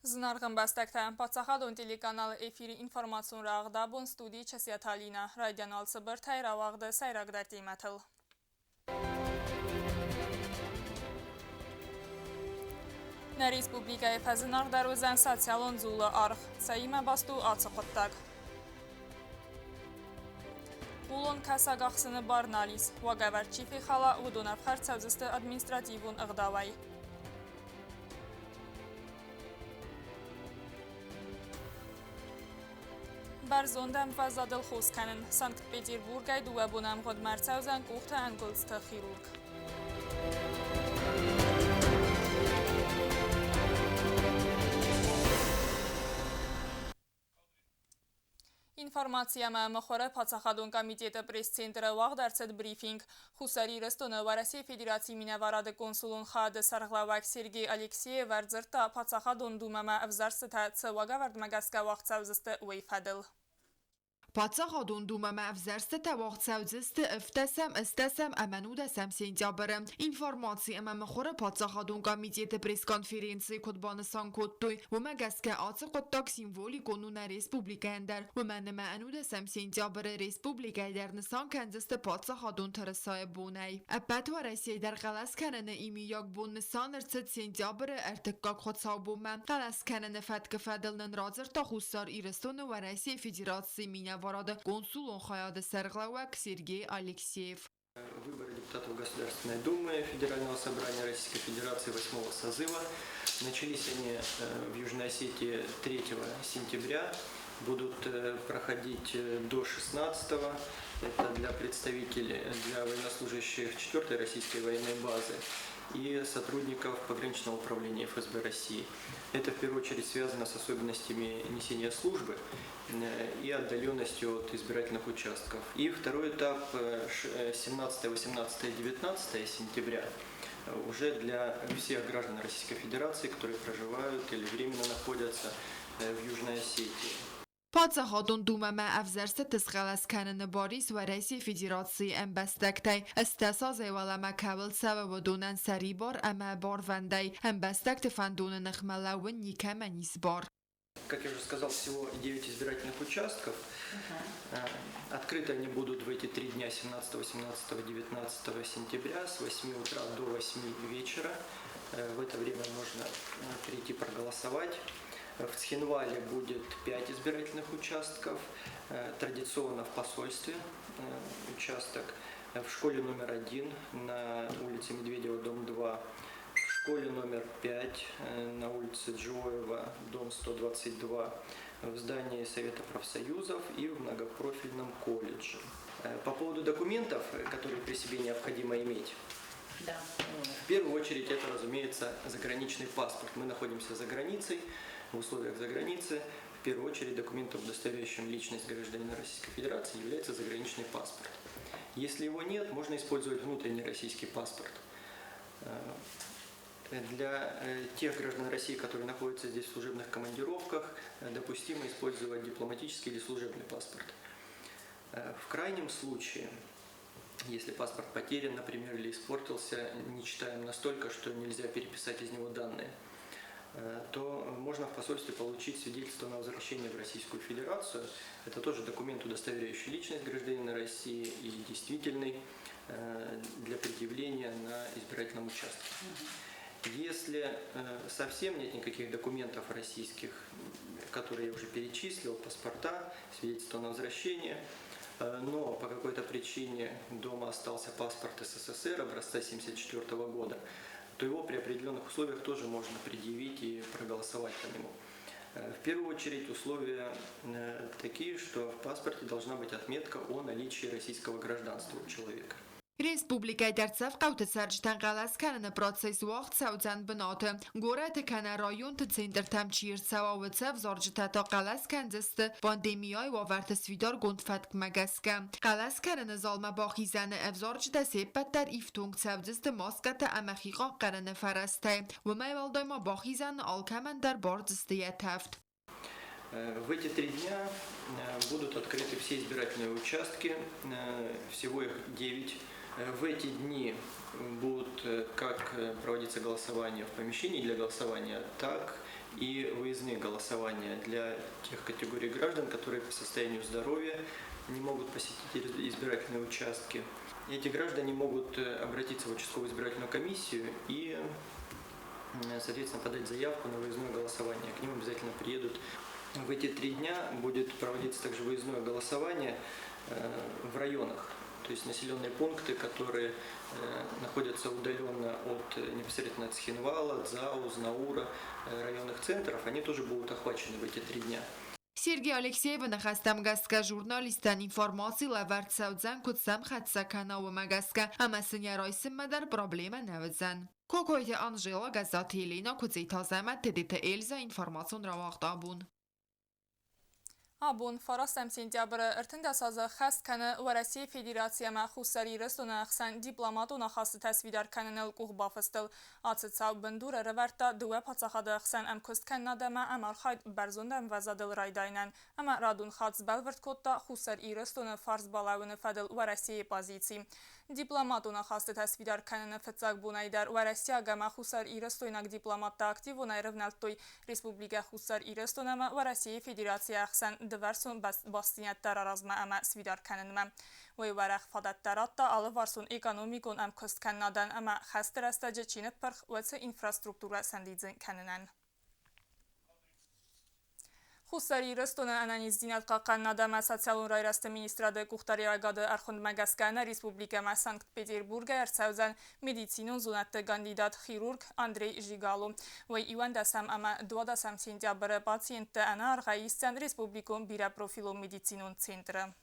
Зынаргъ ӕмбӕстӕгтӕ, паддзахадон телеканалы эфиры информацион рӕгъдабон студийы Часиаты Алинӕ райдиан алцыбыртӕй рауагъды сӕйрагдӕр темӕтыл. Нӕ республикӕйы фӕзынаргъдӕр уыдзӕн социалон дзулы аргъ. Цӕимӕ баст у ацы хъуыддаг? Хъулон кӕсаг ахсыны бар нал ис. Уагӕвӕрд чи фехала, уыдон ӕфхӕрд цӕудзысты административон ӕгъдауӕй. Бӕрзонд ӕмвӕзадыл хос кӕнын. Санкт-Петербургӕй дыууӕ бонӕмгъуыдмӕ ӕрцӕудзӕн къухты ӕнгуылдзты хирург. Информаци ӕмӕ мыхуыры паддзахадон комитеты пресс-центры уагъд ӕрцыд брифинг. Хуссар Ирыстоны Уӕрӕсейы Федерацийы минӕварады консулон хайады сӕргълӕууӕг Сергей Алексеев ӕрдзырдта Паддзахадон Думӕмӕ ӕвзӕрстытӕ цы уагӕвӕрдмӕ гӕсгӕ уагъд цӕудзысты, уый фӕдыл. Паддзахадон Думӕмӕ ӕвзӕрстытӕ уагъд цӕудзысты ӕвддӕсӕм, ӕстдӕсӕм ӕмӕ нудӕсӕм сентябры. Информаци ӕмӕ мыхуыры паддзахадон комитеты пресс-конференцийы куыд банысан кодтой, уымӕ гӕсгӕ ацы хъуыддаг символикон у нӕ республикӕйӕн дӕр, уымӕн ӕмӕ ӕнудӕсӕм сентябры республикӕйы дӕр нысан кӕндзысты паддзахадон тырысайы бонӕй. Ӕппӕт Уӕрӕсейы дӕр хъӕлӕс кӕныны имийаг бон нысан ӕрцыд сентябры ӕртыккаг хуыцаубонмӕ. Хъӕлӕс кӕныны фӕткы фӕдыл нын радзырдта Хуссар Ирыстоны Уӕрӕсейы Федерацийы минӕварады консулон хайады сӕргълӕууӕг Сергей Алексеев. Выборы депутатов Государственной Думы Федерального собрания Российской Федерации восьмого созыва. Начались они в Южной Осетии 3 сентября, будут проходить до 16 -го. Это для представителей, для военнослужащих 4-й российской военной базы и сотрудников пограничного управления ФСБ России. Это в первую очередь связано с особенностями несения службы и отдаленностью от избирательных участков. И второй этап 17, 18, 19 сентября уже для всех граждан Российской Федерации, которые проживают или временно находятся в Южной Осетии. Паддзахадон Думӕмӕ ӕвзӕрстыты схъӕлӕс кӕныны бар ис Уӕрӕсейы Федерацийы ӕмбӕстӕгтӕй, ӕстдӕс азӕй уӕлӕмӕ кӕуыл цӕуы, уыдонӕн сӕрибар ӕмӕ барвӕндӕй ӕмбӕстӕгты фӕндоны ныхмӕ лӕууын никӕмӕн ис бар. Как я уже сказал, всего 9 избирательных участков. Открыты они будут в эти 3 дня 17, 18, 19 сентября с 8 утра до 8 вечера. В это время можно прийти проголосовать. В Цхинвале будет 5 избирательных участков. Традиционно в посольстве участок. В школе номер 1 на улице Медведева, дом 2. В школе номер 5 на улице Джиоева, дом 122, в здании Совета профсоюзов и в многопрофильном колледже. По поводу документов, которые при себе необходимо иметь. В первую очередь это, разумеется, заграничный паспорт. Мы находимся за границей, в условиях за границы. В первую очередь документом, удостоверяющим личность гражданина Российской Федерации, является заграничный паспорт. Если его нет, можно использовать внутренний российский паспорт. Для тех граждан России, которые находятся здесь в служебных командировках, допустимо использовать дипломатический или служебный паспорт. В крайнем случае, если паспорт потерян, например, или испортился, не читаем настолько, что нельзя переписать из него данные, то можно в посольстве получить свидетельство на возвращение в Российскую Федерацию. Это тоже документ, удостоверяющий личность гражданина России и действительный для предъявления на избирательном участке. Если совсем нет никаких документов российских, которые я уже перечислил, паспорта, свидетельство на возвращение, но по какой-то причине дома остался паспорт СССР образца 1974 года, то его при определенных условиях тоже можно предъявить и проголосовать по нему. В первую очередь условия такие, что в паспорте должна быть отметка о наличии российского гражданства у человека. Республикӕйы дӕрддзӕф хъӕуты цӕрджытӕн хъӕлӕс кӕныны процесс уагъд цӕудзӕн бынаты. Горӕты кӕнӕ районты центртӕм чи ӕрцӕуа, уыцы ӕвзарджытӕ та хъӕлӕс кӕндзысты пандемияйы уавӕрты сфидаргонд фӕткмӕ гӕсгӕ. Хъӕлӕс кӕныны залмӕ бахизӕны ӕвзарджытӕ се ппӕт дӕр ифтонг цӕудзысты маскӕтӕ ӕмӕ хихъахъхъӕныны фӕрӕзтӕй. Уымӕй уӕлдай ма бахизӕны алкӕмӕн дӕр бардзысты йӕ тӕвд. В эти 3 дня будут открыты все избирательные участки, всего их 9. В эти дни будут как проводиться голосование в помещении для голосования, так и выездные голосования для тех категорий граждан, которые по состоянию здоровья не могут посетить избирательные участки. Эти граждане могут обратиться в участковую избирательную комиссию и, соответственно, подать заявку на выездное голосование. К ним обязательно приедут. В эти 3 дня будет проводиться также выездное голосование в районах, то есть населенные пункты, которые находятся удаленно от непосредственно от Цхинвала, Дзау, Знаура, районных центров, они тоже будут охвачены в эти 3 дня. Сергей Алексеевы ныхӕстӕм гӕсгӕ журналисттӕн информаци лӕвӕрд цӕудзӕн, куыд сӕм хӕццӕ кӕна, уымӕ гӕсгӕ, ӕмӕ сын йӕ райсынмӕ дӕр проблемӕ нӕ уыдзӕн. Кокойты Анжела, Гӕззаты Елена, Куыдзиты Азӕмӕт, Тедеты Эльза, информацион рауагъд «Абон». Абон, 9 сентябры, 13 азы хӕст кӕны Уӕрӕсейы Федераци ӕмӕ Хуссар Ирыстоны ӕхсӕн дипломатон ахастытӕ сфидар кӕныныл къухбафыстыл. Ацы цау бындур ӕрӕвӕрдта дыууӕ паддзахады ӕхсӕн ӕмкуысткӕнынад ӕмӕ ӕмархайд бӕрзонд ӕмвӕзадыл райдайынӕн ӕмӕ радон хатт сбӕлвырд кодта Хуссар Ирыстоны фарс балӕууыны фӕдыл Уӕрӕсейы позици. Дипломатон ахастытӕ сфидар кӕныны фыццаг бонӕй дӕр уӕрӕсейаг ӕмӕ хуссарирыстойнаг дипломаттӕ активонӕй ӕрывнӕлдтой Республикӕ Хуссар Ирыстон ӕмӕ Уӕрӕсейы Федерацийы ӕхсӕн дывӕрсон бастдзинӕдтӕ раразмӕ ӕмӕ сфидар кӕнынмӕ. Уый уӕрӕх фадӕттӕ радта алыварсон экономикон ӕмкуысткӕнынадӕн ӕмӕ хӕсты рӕстӕджы чи ныппырх, уыцы инфраструктурӕ сӕндидзын кӕнынӕн. Хуссар Ирыстоны ӕнӕниздзинад хъахъхъӕнынад ӕмӕ социалон райрӕзты министрады къухдариуӕгады ӕрхуындмӕ гӕсгӕ нӕ республикӕмӕ Санкт-Петербургӕй ӕрцӕудзӕн медицинон зонӕдты кандидат, хирург Андрей Жигало. Уый 11 ӕмӕ 12 сентябры пациентты ӕнӕаргъӕй исдзӕн республикон бирӕпрофилон медицинон центры.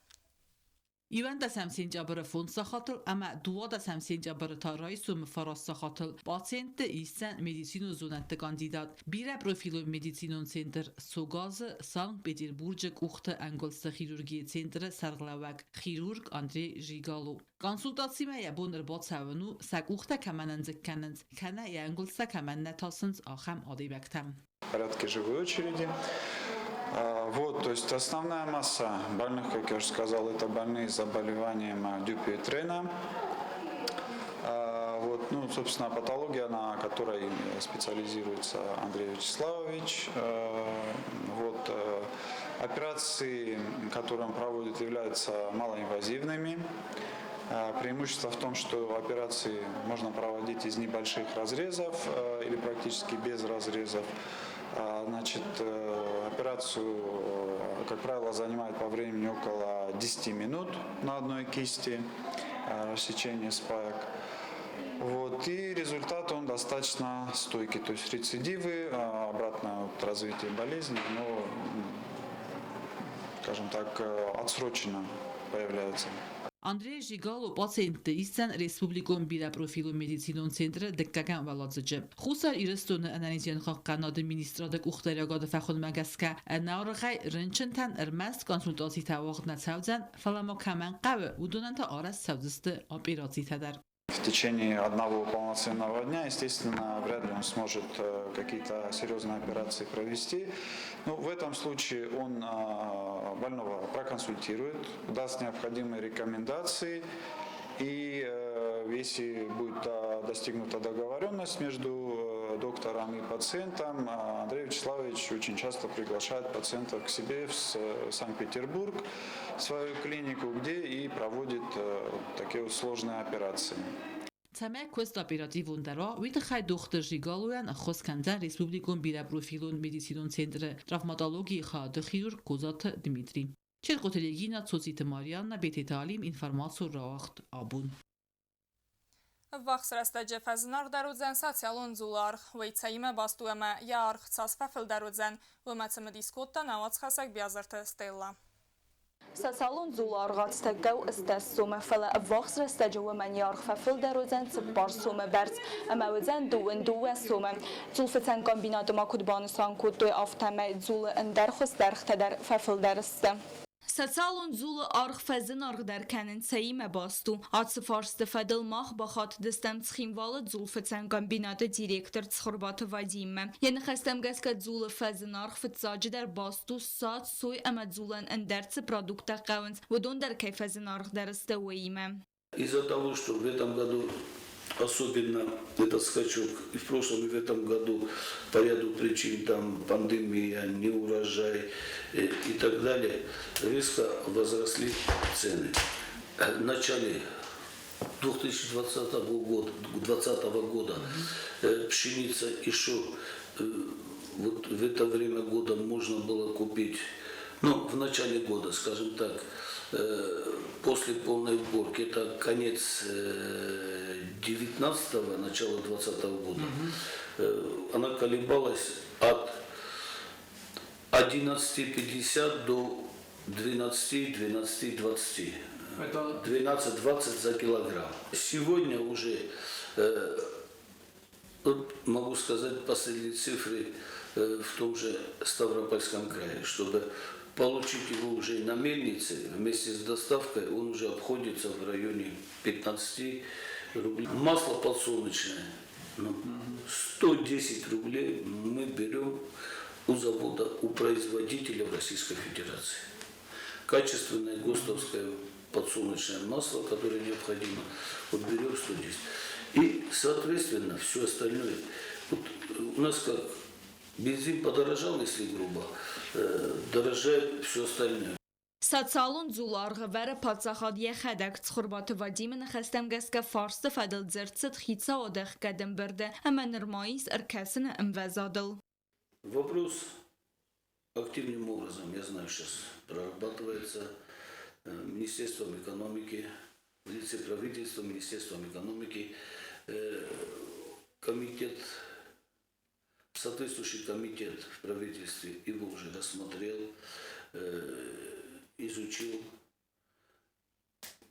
11 сентябры 5 сахатыл ӕмӕ 12 сентябры та райсомы 9 сахатыл пациентты исдзӕн медицинон зонӕдты кандидат, бирӕпрофилон медицинон центр СОГАЗ-ы Санкт-Петербурджы къухты ӕнгуылдзты хирургийы центры сӕргълӕууӕг, хирург Андрей Жигало. Консультацимӕ йӕ бон ӕрбацӕуын у, сӕ къухтӕ кӕмӕн ӕндзыг кӕнынц, кӕнӕ йӕ ӕнгуылдзтӕ кӕмӕн нӕ тасынц, ахӕм адӕймӕгтӕм. В порядке живой очереди. Вот, то есть основная масса больных, как я уже сказал, это больные с заболеванием Дюпюитрена. Вот, ну, собственно, патология, на которой специализируется Андрей Вячеславович. Вот, операции, которые он проводит, являются малоинвазивными. Преимущество в том, что операции можно проводить из небольших разрезов или практически без разрезов. Значит, операцию, как правило, занимает по времени около 10 минут на одной кисти рассечение спаек. Вот, и результат он достаточно стойкий, то есть рецидивы, обратное вот развитие болезни, но, скажем так, отсроченно появляются. Андрей Жигало пациентты исдзӕн республикон бирӕпрофилон медицинон центры дыккӕгӕм уӕладзыджы. Хуссар Ирыстоны ӕнӕниздзинад хъахъхъӕнынады министрады къухдариуӕгады фӕхуындмӕ гӕсгӕ ӕнӕаргъӕй рынчынтӕн ӕрмӕст консультацитӕ уагъд нӕ цӕудзӕн, фӕлӕ ма кӕмӕн хъӕуы, уыдонӕн та арӕзт цӕудзысты операцитӕ дӕр. В течение одного полноценного дня, естественно, вряд ли он сможет какие-то серьезные операции провести. Но в этом случае он больного проконсультирует, даст необходимые рекомендации. И если будет достигнута договоренность между доктором и пациентом, Андрей Вячеславович очень часто приглашает пациентов к себе в Санкт-Петербург, в свою клинику, где и проводит такие вот сложные операции. Цӕмӕй куыст оперативондӕр уа, уый тыххӕй дохтыр Жигалойӕн ӕххуыс кӕндзӕн республикон бирӕпрофилон медицинон центры травматологийы хайады хирург Козаты Дмитрий. Черкъоты Регина, Цоциты Марианна, Бететы Алим, информацион рауагъд «Абон». Ӕввахс рӕстӕджы фӕзынаргъдӕр уыдзӕн социалон дзулы аргъ. Уый цӕимӕ баст у ӕмӕ йӕ аргъ цас фӕфылдӕр уыдзӕн, уымӕ цымыдис кодта нӕ уацхӕссӕг Биазырты Стелла. Социалон дзулы аргъ ацтӕккӕ у 18 сомы, фӕлӕ ӕввахс рӕстӕджы уымӕн йӕ аргъ фӕфылдӕр уыдзӕн 4 сомы бӕрц ӕмӕ уыдзӕн 22 сомы. Дзулфыцӕн комбинаты ма куыд банысан кодтой, афтӕмӕй дзулы ӕндӕр хуызты ӕргътӕ дӕр фӕфылдӕр сты. Социалон дзулы аргъ фӕзынаргъдӕр кӕнын цӕимӕ баст у? Ацы фарсты фӕдыл мах бахатыдыстӕм Цхинвалы дзулфыцӕн комбинаты директор Цхуырбаты Вадиммӕ. Йӕ ныхӕстӕм гӕсгӕ дзулы фӕзынаргъ фыццаджыдӕр баст у ссад, сой ӕмӕ дзулӕн ӕндӕр цы продукттӕ хъӕуынц, уыдон дӕр кӕй фӕзынаргъдӕр сты, уыимӕ. Из-за того, что в этом году особенно этот скачок и в прошлом, и в этом году по ряду причин, там пандемия, неурожай и так далее, резко возросли цены. В начале 2020 года, 2020 года пшеница еще вот в это время года можно было купить, ну, в начале года, скажем так, после полной уборки, это конец 19-го, начало 20 года, она колебалась от 11,50 до 12, 12,20. Это 12,20 за килограмм. Сегодня уже, вот могу сказать последние цифры в том же Ставропольском крае, чтобы получить его уже на мельнице вместе с доставкой, он уже обходится в районе 15 рублей. Масло подсолнечное, ну, 110 рублей мы берем у завода, у производителя в Российской Федерации. Качественное ГОСТовское подсолнечное масло, которое необходимо, вот берем 110. И, соответственно, все остальное. Вот у нас как бензин подорожал, если грубо, дорожает все остальное. Социалон дзулы аргъ ӕвӕры паддзахад йӕхӕдӕг. Цхуырбаты Вадимы ныхӕстӕм гӕсгӕ фарсты фӕдыл дзырд цыд хицауады ӕхгӕд ӕмбырды ӕмӕ нырма ис ӕркӕсыны ӕмвӕзадыл. Вопрос активным образом, я знаю, сейчас прорабатывается Министерством экономики, в лице правительства, Министерством экономики, комитет, соответствующий комитет в правительстве его уже рассмотрел, изучил,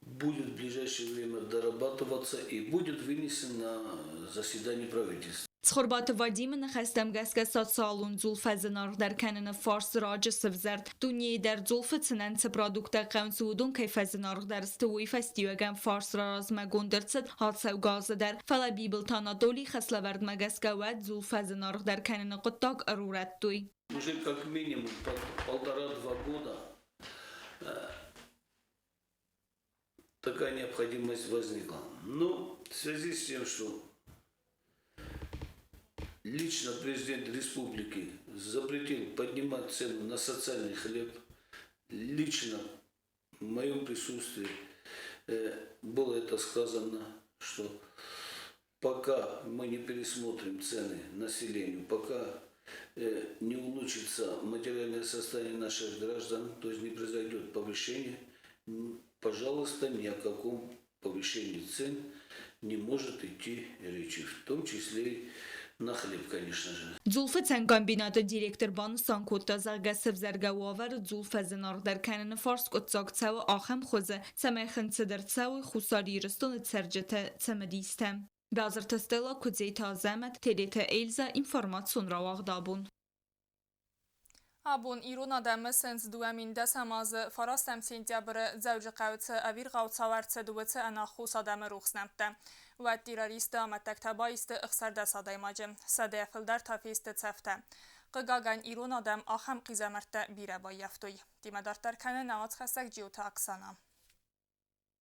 будет в ближайшее время дорабатываться и будет вынесен на заседание правительства. Цхуырбаты Вадимы ныхӕстӕм гӕсгӕ социалон дзул фӕзынаргъдӕр кӕныны фарст раджы сывзӕрд. Дунейы дӕр дзулфыцынӕн цы продукттӕ хъӕуынц, уыдон кӕй фӕзынаргъдӕр сты, уый фӕстиуӕгӕн фарст раразмӕгонд ӕрцыд ацӕугӕ азы дӕр. Фӕлӕ Бибылты Анатолийы хӕслӕвӕрдмӕ гӕсгӕ уӕд дзул фӕзынаргъдӕр кӕныны хъуыддаг ӕрурӕдтой. Уже как минимум полтора-два года такая необходимость возникла. Но в связи с тем, что лично президент республики запретил поднимать цену на социальный хлеб, лично в моем присутствии было это сказано, что пока мы не пересмотрим цены населению, пока не улучшится материальное состояние наших граждан, то есть не произойдет повышение, пожалуйста, ни о каком повышении цен не может идти речи, в том числе и на хлеб, конечно же. Дзулфыцӕн комбинаты директор банысан кодта, зӕгъгӕ, сӕвзӕргӕ уавӕры дзул фӕзынаргъдӕр кӕныны фарст скъуыддзаг цӕуы ахӕм хуызы, цӕмӕй хынцыд ӕрцӕуой Хуссар Ирыстоны цӕрджыты цымыдистӕ. Базырты Стелла, Куыдзеты Азӕмӕт, Тедеты Эльза, информацион рауагъд Абон. Абон ирон адӕм мысынц 2010 азы 9 сентябры Дзӕуджыхъӕуы цы ӕвирхъау цау ӕрцыд, уыцы ӕнаххос адӕмы рухс нӕмттӕ. Уӕд террористты амӕттӕгтӕ баисты 16 адӕймаджы, 100-йӕ фылдӕр та фесты цӕфтӕ. Хъыгагӕн, ирон адӕм ахӕм хъизӕмӕрттӕ бирӕ баййӕфтой. Темӕ дарддӕр кӕны нӕ уацхӕссӕг Джиоты Оксана.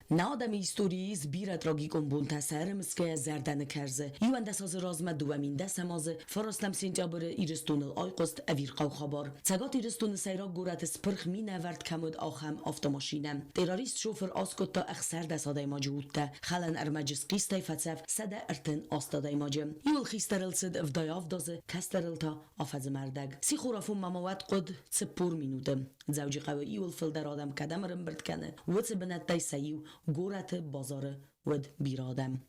Нӕ адӕмы историйы ис бирӕ трагикон бонтӕ, сӕ ӕрымысгӕйӕ зӕрдӕ ныккӕрзы. 11 азы размӕ 2010 азы, 9 сентябры Ирыстоныл айхъуыст ӕвирхъау хабар. Цӕгат Ирыстоны сӕйраг горӕты спырх минӕвӕрд кӕм уыд, ахӕм автомашинӕ. Террорист-шофыр аскъуыдта 16 адӕймаджы удтӕ, хӕлӕн ӕрмӕджы схъистӕй фӕцӕф 138 адӕймаджы. Иуыл хистӕрыл цыд 77 азы, кӕстӕрыл та афӕдзы мӕрдӕг. Сихорафонмӕ ма уӕд хъуыд 40 минуты. Дзӕуджыхъӕуы иуыл фылдӕр адӕм кӕдӕм ӕрӕмбырд кӕны, уыцы бынӕттӕй сӕ иу горӕты базары уыд бирӕ адӕм.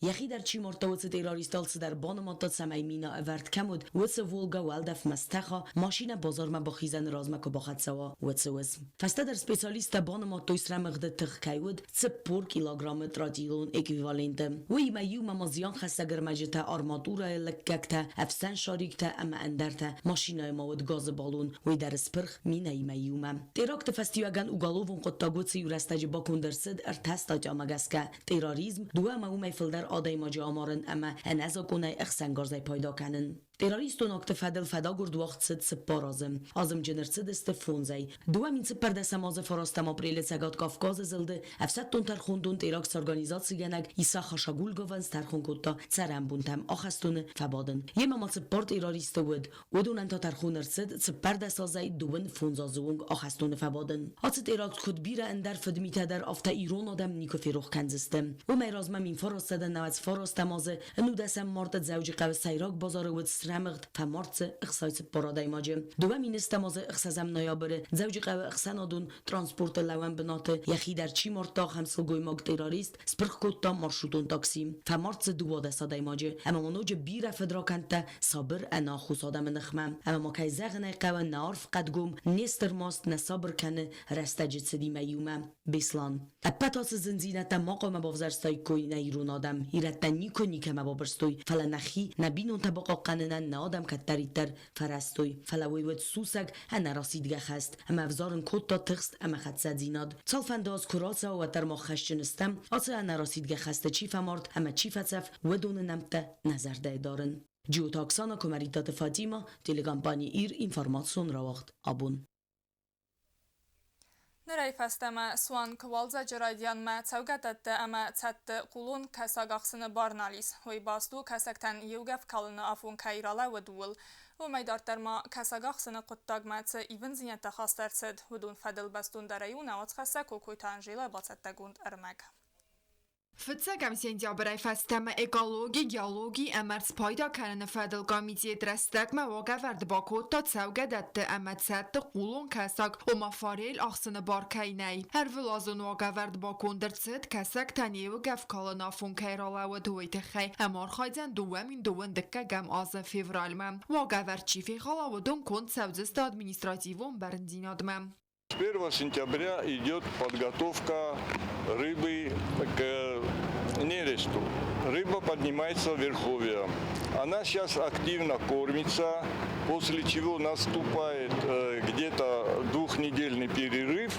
Йӕхи дӕр чи мардта, уыцы террорист алцыдӕр банымадта, цӕмӕй мина ӕвӕрд кӕм уыд, уыцы Волга уӕлдӕфмӕ стӕха, машинӕ базармӕ бахизӕны размӕ куы бахӕццӕ уа, уыцы уысм. Фӕстӕдӕр специалисттӕ банымадтой, срӕмыгъды тых кӕй уыд 40 килограммы тротилон эквиваленты. Уыимӕ иумӕ ма зианхӕссӕг ӕрмӕджытӕ, арматурӕйы лыггӕгтӕ, ӕфсӕн шариктӕ ӕмӕ ӕндӕртӕ. Машинӕйы ма уыд газы баллон, уый дӕр спырх минӕимӕ иумӕ. Теракты фӕстиуӕгӕн уголовон хъуыддаг уыцы иу рӕстӕджы баконд ӕрцыд ӕртӕ статьямӕ гӕсгӕ: терроризм, дыууӕ ӕмӕ уымӕй фылдӕр адӕймаджы амарын ӕмӕ ӕнӕзакъонӕй ӕхсӕнгарзӕй пайда кӕнын. Террористон акты фӕдыл фӕдагуырд уагъд цыд 4 азы. Азымджын ӕрцыдысты фондзӕй. 2014 азы 9 апрелы Цӕгат Кавказы зылды ӕфсӕддон тӕрхондон теракт сорганизацигӕнӕг Иса Хашагульговӕн стӕрхон кодта цӕрӕнбонтӕм ахӕстоны фӕбадын. Йемӕ ма 4 террористы уыд. Уыдонӕн та тӕрхон ӕрцыд 14 азӕй 25 азы онг ахӕстоны фӕбадын. Ацы теракт куыд бирӕ ӕндӕр фыдмитӕ дӕр, афтӕ ирон адӕм никуы ферох кӕндзысты. Уымӕй размӕ 1999 азы 19 марты Дзӕуджыхъӕуы сӕйраг базары уыд срӕмыгъд, фӕмард дзы 64 адӕймаджы. 2000 азы 6 ноябры Дзӕуджыхъӕуы ӕхсӕнадон транспорты лӕууӕн бынаты йӕхи дӕр чи мардта, ахӕм сылгоймаг-террорист спырх кодта маршрутон такси. Фӕмард дзы 12 адӕймаджы ӕмӕ ма ноджы бирӕ фыдракӕндтӕ сабыр ӕнаххос адӕмы ныхмӕ. Ӕмӕ ма кӕй зӕгъын ӕй хъӕуы, нӕ арф хъӕдгом, не стыр маст нӕ сабыр кӕны рӕстӕджы цыдимӕ иумӕ. Беслан. Ӕппӕт ацы зындзинӕдтӕ ма хъуамӕ бавзӕрстаиккой нӕ ирон адӕм. Ирӕттӕ никуы никӕмӕ бабырстой, фӕлӕ нӕхи, нӕ бинонтӕ бахъахъхъӕнынӕн нӕ адӕм кӕддӕриддӕр фӕрӕзтой. Фӕлӕ уый уыд сусӕг, ӕнӕрасидгӕ хӕст ӕмӕ ӕвзарын кодта тыхст ӕмӕ хӕццӕдзинад. Цалфӕнды аз куы рацӕуа, уӕддӕр мах хӕсджын стӕм, ацы ӕнӕрасидгӕ хӕсты чи фӕмард ӕмӕ чи фӕцӕф, уыдоны нӕмттӕ нӕ зӕрдӕйы дарын. Джиоты Оксана, Куымӕридтаты Фатима, телекомпани «Ир», информацион рауагъд «Абон». Нырӕй фӕстӕмӕ суанг уалдзӕджы райдианмӕ цӕугӕдӕттӕ ӕмӕ цӕдты хъулон кӕсаг ахсыны бар нал ис. Уый баст у, кӕсӕгтӕн еугӕф калыны афон кӕй ралӕууыд, ууыл. Уымӕй дарддӕр ма кӕсаг ахсыны хъуыддагмӕ цы ивындзинӕдтӕ хаст ӕрцыд, уыдон фӕдыл бӕстондӕрӕй у нӕ уацхӕссӕг Кокойты Анжелӕ бацӕттӕгонд ӕрмӕг. Фыццӕгӕм сентябрӕй фӕстӕмӕ экологи, геологи ӕмӕ ӕрдзпайда кӕныны фӕдыл комитет рӕстӕгмӕ уагӕвӕрд бакодта цӕугӕдӕтты ӕмӕ цӕдты хъулон кӕсаг, ома форель ахсыны бар кӕй нӕй. Ӕрвылазон уагӕвӕрд баконд ӕрцыд, кӕсӕгтӕ неугӕф калын афон кӕй ралӕууыд, уый тыххӕй ӕмӕ архайдзӕн 2012 азы февралмӕ. Уагӕвӕрд чи фехала, уыдон конд цӕудзысты административон бӕрндзинадмӕ. С 1 сентября идет подготовка рыбы к нересту. Рыба поднимается в верховье. Она сейчас активно кормится, после чего наступает где-то двухнедельный перерыв,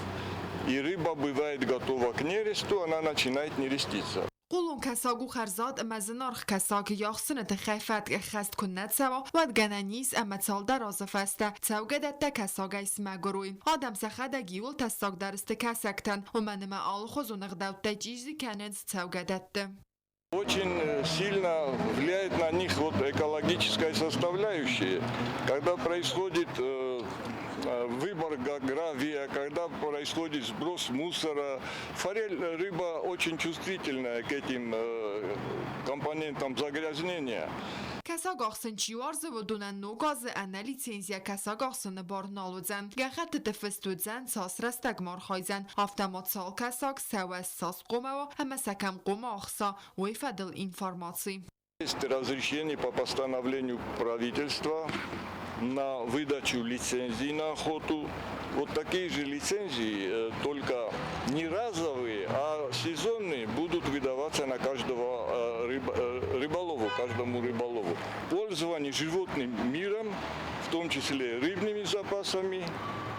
и рыба бывает готова к нересту, она начинает нереститься. Хъулон кӕсаг у хӕрзад ӕмӕ зынаргъ кӕсаг. Йӕ ахсыны тыххӕй фӕтк ӕххӕст куы нӕ цӕуа, уӕд гӕнӕн ис ӕмӕ цалдӕр азы фӕстӕ цӕугӕдӕттӕ кӕсагӕй смӕгуыр уой. Адӕм сӕхӕдӕг иууыл тӕссагдӕр сты кӕсӕгтӕн, уымӕн ӕмӕ алыхуызон ӕгъдӕуттӕй чъизи кӕнынц цӕугӕдӕтты. Очень сильно влияет на них вот экологическая составляющая. Когда происходит выбор гравия, когда происходит сброс мусора. Форель, рыба очень чувствительная к этим компонентам загрязнения. Кӕсаг ахсын чи уарзы, уыдонӕн ног азы ӕнӕ лицензийӕ кӕсаг ахсыны бар нал уыдзӕн. Гӕххӕттыты фыст уыдзӕн, цас рӕстӕгмӕ архайдзӕн, афтӕ ма цал кӕсаг цӕуа, цас хъуамӕ уа ӕмӕ сӕ кӕм хъуамӕ ахса, уый фӕдыл информаци. Есть разрешение по постановлению правительства на выдачу лицензий на охоту. Вот такие же лицензии, только не разовые, а сезонные, будут выдаваться на каждого рыболову, каждому рыболову. Пользование животным миром, в том числе рыбными запасами,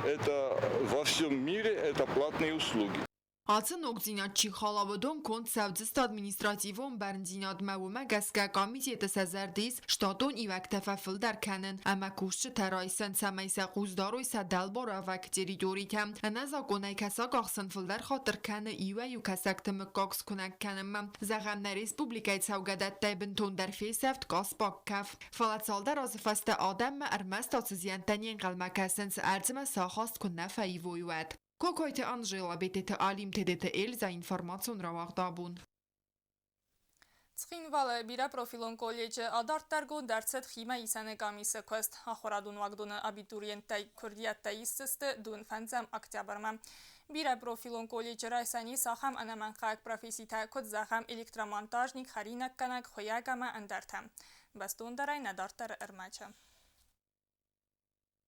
это во всем мире это платные услуги. Ацы ногдзинад чи хала, уыдон конд цӕудзысты административон бӕрндзинадмӕ. Уымӕ гӕсгӕ комитеты сӕ зӕрды ис штатон ивӕгтӕ фӕфылдӕр кӕнын ӕмӕ кусджытӕ райсын, цӕмӕй сӕ хъус дарой сӕ дӕлбаруӕвӕг территоритӕм. Ӕнӕзакъонӕй кӕсаг ахсын фылдӕр хатыр кӕны иуӕй-иу кӕсӕгты мыггаг скуынӕг кӕнынмӕ. Зӕгъӕм, нӕ республикӕйы цӕугӕдӕттӕй бынтондӕр фесӕфт Къаспаг кӕф. Фӕлӕ цалдӕр азы фӕстӕ адӕммӕ ӕрмӕст ацы зиӕнттӕ не нхъӕлмӕ кӕсынц, ӕрдзмӕ сӕ ахаст куы нӕ фӕивой, уӕд. Кокойты Анжела, Бететы Алим, Тедеты Эльза, информацион рауагъд «Абон». Цхинвалы бирӕпрофилон колледжы адарддӕргонд ӕрцыд химӕисӕны къамисы куыст. Ахуырадон уагдоны абитуриенттӕй куырдиӕттӕ исдзысты 25 октябрмӕ. Бирӕпрофилон колледжы райсӕн ис ахӕм ӕнӕмӕнгхъӕуӕг професситӕ, куыд зӕгъӕм электромонтажник, хӕринаггӕнӕг, хуыйӕг ӕмӕ ӕндӕртӕ. Бӕстондӕрӕй нӕ дарддӕры ӕрмӕджы.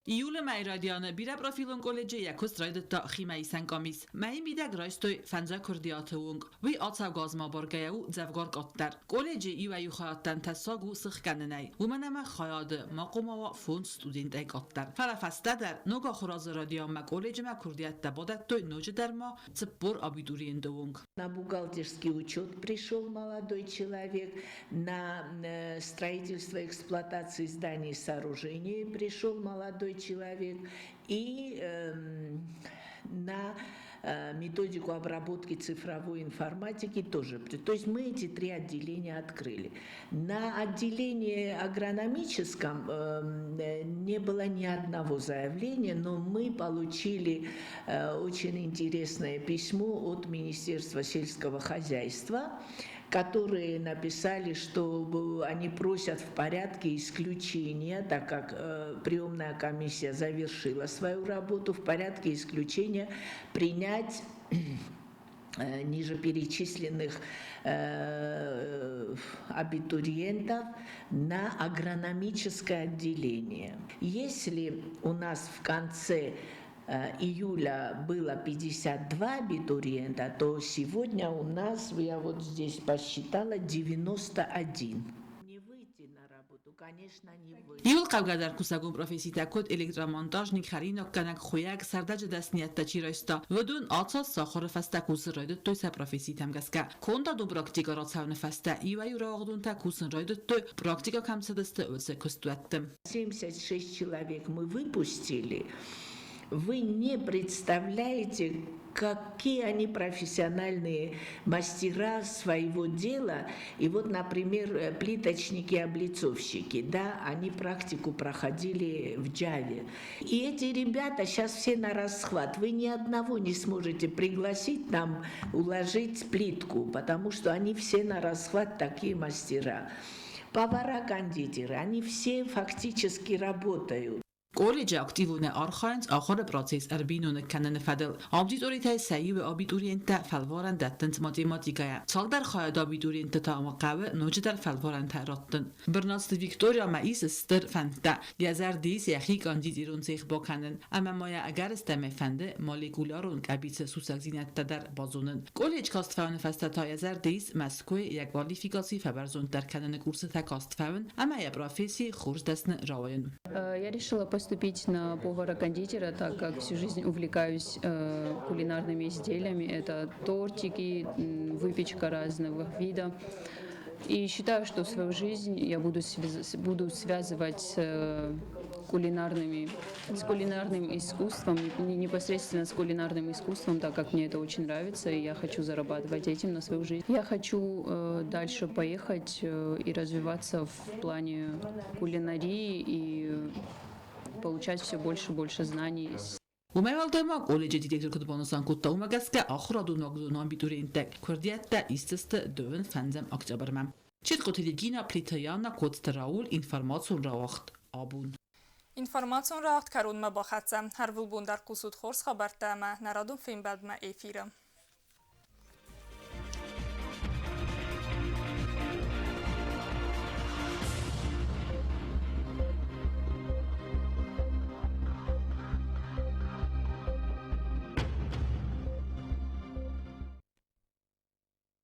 Июлы мӕйы райдианы бирӕпрофилон колледжы йӕ куыст райдыдта химӕисӕн къамис. Мӕйы мидӕг райстой фӕндзай куырдиаты онг. Уый ацӕугӕ азмӕ абаргӕйӕ у дзӕвгар къаддӕр. Колледжы иуӕй-иу хайадтӕн тӕссаг у сыхгӕнынӕй, уымӕн ӕмӕ хайады ма хъуамӕ уа фондз студентӕй къаддӕр. Фӕлӕ фӕстӕдӕр ног ахуырадзы райдианмӕ колледжмӕ куырдиӕттӕ бадӕттой ноджыдӕр ма 40 абитуриенты онг. На бухгалтерский учет пришел молодой человек, на строительство эксплуатации зданий и сооружений пришел молодой человек и на методику обработки цифровой информатики тоже. То есть мы эти три отделения открыли. На отделении агрономическом не было ни одного заявления, но мы получили очень интересное письмо от Министерства сельского хозяйства, которые написали, что они просят в порядке исключения, так как приемная комиссия завершила свою работу, в порядке исключения принять ниже перечисленных абитуриентов на агрономическое отделение. Если у нас в конце июля было 52 абитуриента, то сегодня у нас, я вот здесь посчитала, 91. Не выйти на работу, конечно, не выйти. Иууыл хъӕугӕдӕр кусӕгон професситӕ куыд электромонтажник, хӕринаггӕнӕг, хуыйӕг, сӕрдӕджы дӕсныйӕдтӕ чи райста, уыдон ацы аз сӕ ахуыры фӕстӕ кусын райдыдтой сӕ професситӕм гӕсгӕ. Кондадон практикӕ рацӕуыны фӕстӕ иуӕй-иу рауагъдонтӕ кусын райдыдтой, практикӕ кӕм цыдысты, уыцы куыстуӕтты. 76 человек мы выпустили. Вы не представляете, какие они профессиональные мастера своего дела. И вот, например, плиточники-облицовщики, да, они практику проходили в Джаве. И эти ребята сейчас все нарасхват. Вы ни одного не сможете пригласить там уложить плитку, потому что они все нарасхват такие мастера. Повара-кондитеры, они все фактически работают. Колледжы активонӕй архайынц ахуыры процесс ӕрбиноныг кӕныны фӕдыл. Аудиторитӕй сӕ иуы абитуриенттӕ фӕлварӕн дӕттынц математикӕйӕ. Цалдӕр хайады абитуриентты та ма хъӕуы ноджыдӕр фӕлварӕнтӕ раттын. Бырнацты Викториямӕ ис стыр фӕндтӕ. Йӕ зӕрды ис йӕхи кондитерон цех бакӕнын ӕмӕ ма йӕ ӕгӕрыстӕмӕй фӕнды молекулярон къӕбицы сусӕгдзинӕдтӕ дӕр базонын. Колледж каст фӕуыны фӕстӕ та йӕ зӕрды ис Мӕскуыйы йӕ квалификаци фӕбӕрзонддӕр кӕныны курсытӕ каст фӕуын ӕмӕ йӕ професси хорз дӕсны рауайын. Я решила поступить на повара-кондитера, так как всю жизнь увлекаюсь кулинарными изделиями. Это тортики, выпечка разного вида. И считаю, что свою жизнь я буду связывать с кулинарным искусством, непосредственно с кулинарным искусством, так как мне это очень нравится, и я хочу зарабатывать этим на свою жизнь. Я хочу дальше поехать и развиваться в плане кулинарии и получать все больше и больше знаний. Уымӕй уӕлдай ма колледжы директор куыд банысан кодта, уымӕ гӕсгӕ ахуырадон уагдоны абитуриенттӕ куырдиӕттӕ исдзысты дыууын фӕндзӕм октябрмӕ. Четкъоты Регина, Плиты Яна, Коцты Рауль, информацион рауагъд «Абон». Информацион рауагъд кӕронмӕ бахӕццӕ. Ӕрвылбон дӕр хъусут хорз хабӕрттӕ ӕмӕ нӕ радон фембӕлдмӕ эфиры.